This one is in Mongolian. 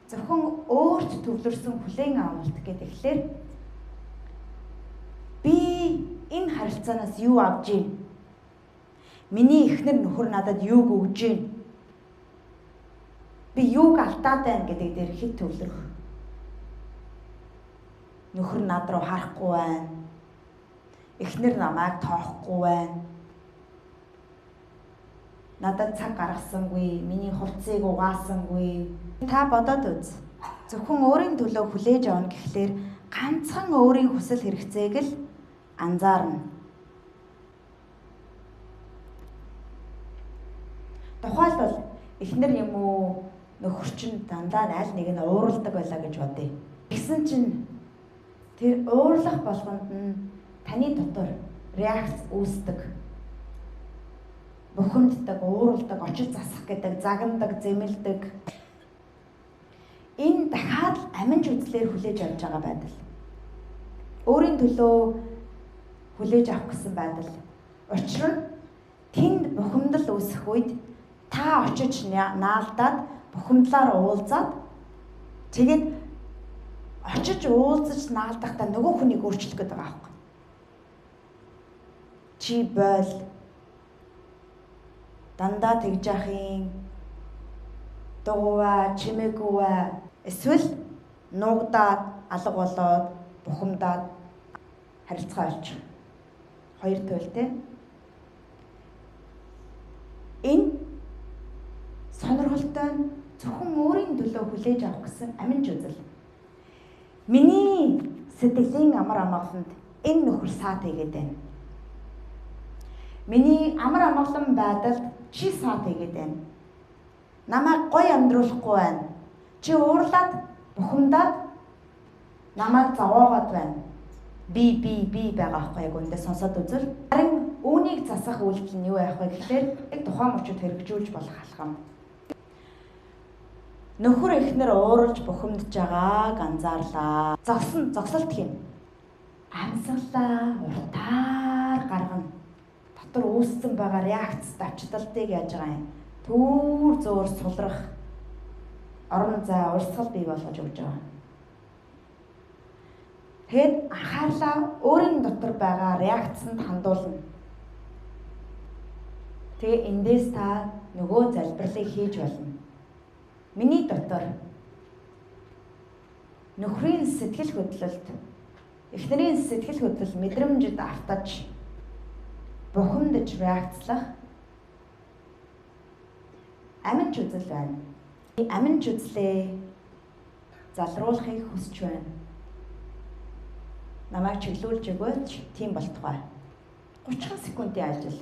Зөвхөн өөрт төвлөрсөн хүлээн авалт гэхээр би энэ харилцаанаас юу авч ийн? Миний эхнэр нөхөр надад юуг өгж ийн? Би юуг алдаад байна гэдэг дээр хэд төвлөрөх. Нөхөр над руу харахгүй байна. Эхнэр намайг тоохгүй байна. Надад цаг гаргасангүй, миний хувцсыг угаасангүй. Та бодоод үз. Зөвхөн өөрийн төлөө хүлээж авна гэхлээр ганцхан өөрийн хүсэл хэрэгцээг л анзаарна. Тухайлбал эхнэр юм уу нөхөр чинь дандаа аль нэг нь уурладаг байлаа гэж бодъё. Тэгсэн чинь тэр уурлах болгонд нь таны дотор реакц үүсдэг. Бухимддаг, уурладаг, очиж засах гэдэг, загнадаг, зэмлэдэг. Энэ дахиад л аминч үзлээр хүлээж авч байгаа байдал. Өөрийн төлөө хүлээж авах гэсэн байдал. Учир нь тэнд бухимдал үүсэх үед та очиж наалдаад бухимдлаар уулзаад тэгээд очиж уулзаж наалдахдаа нөгөө хүнийг өөрчлөх гэдэг байгаа байхгүй. Чи бойл дандаа тэгж яах юм, дугуйваа, чимээгүйваа, эсвэл нуугдаад, алга болоод, бухимдаад харилцаа олчих. Хоёр туйл те. Энэ сонирхолтой нь зөвхөн өөрийн төлөө хүлээж авах гэсэн аминч үзэл. Миний сэтгэлийн амар амгаланд энэ нөхөр саад хийгээд байна. Миний амар амгалан байдалд чи саад хийгээд байна. Намайг гоё амьдруулахгүй байна. Чи уурлаад, бухимдаад намайг зовоогоод байна. Би би би байгаа байхгүй яг үндэ сонсоод үзвэл. Харин үүнийг засах үйлдэл нь юу байх вэ гэхлээр яг тухайн мөчөд хэрэгжүүлж болох алхам. Нөхөр эхнэр ууралж бухимдж байгааг анзаарлаа. Зогсон, зогсолт хийн. Амьсгалаа уртаар гаргана. Дотор үүссэн байгаа реакц давчдалтыг яаж байгаа юм? Түүр зөөр сулрах орон зай урсгал бий болгож өгч байгаа. Тэгэд анхаарлаа өөрийн дотор байгаа реакцанд хандуулна. Тэгээ эндээс та нөгөө залбирлыг хийж болно. Миний дотор нөхрийн сэтгэл хөдлөлт, эхнэрийн сэтгэл хөдлөл мэдрэмжид автаж бухимдаж реакцлах аминч үзэл байна. Аминч үзлээ залруулахыг хүсэж байна. Намайг чиглүүлж өгөөч, тийм болтугай. 30 секундын ажил.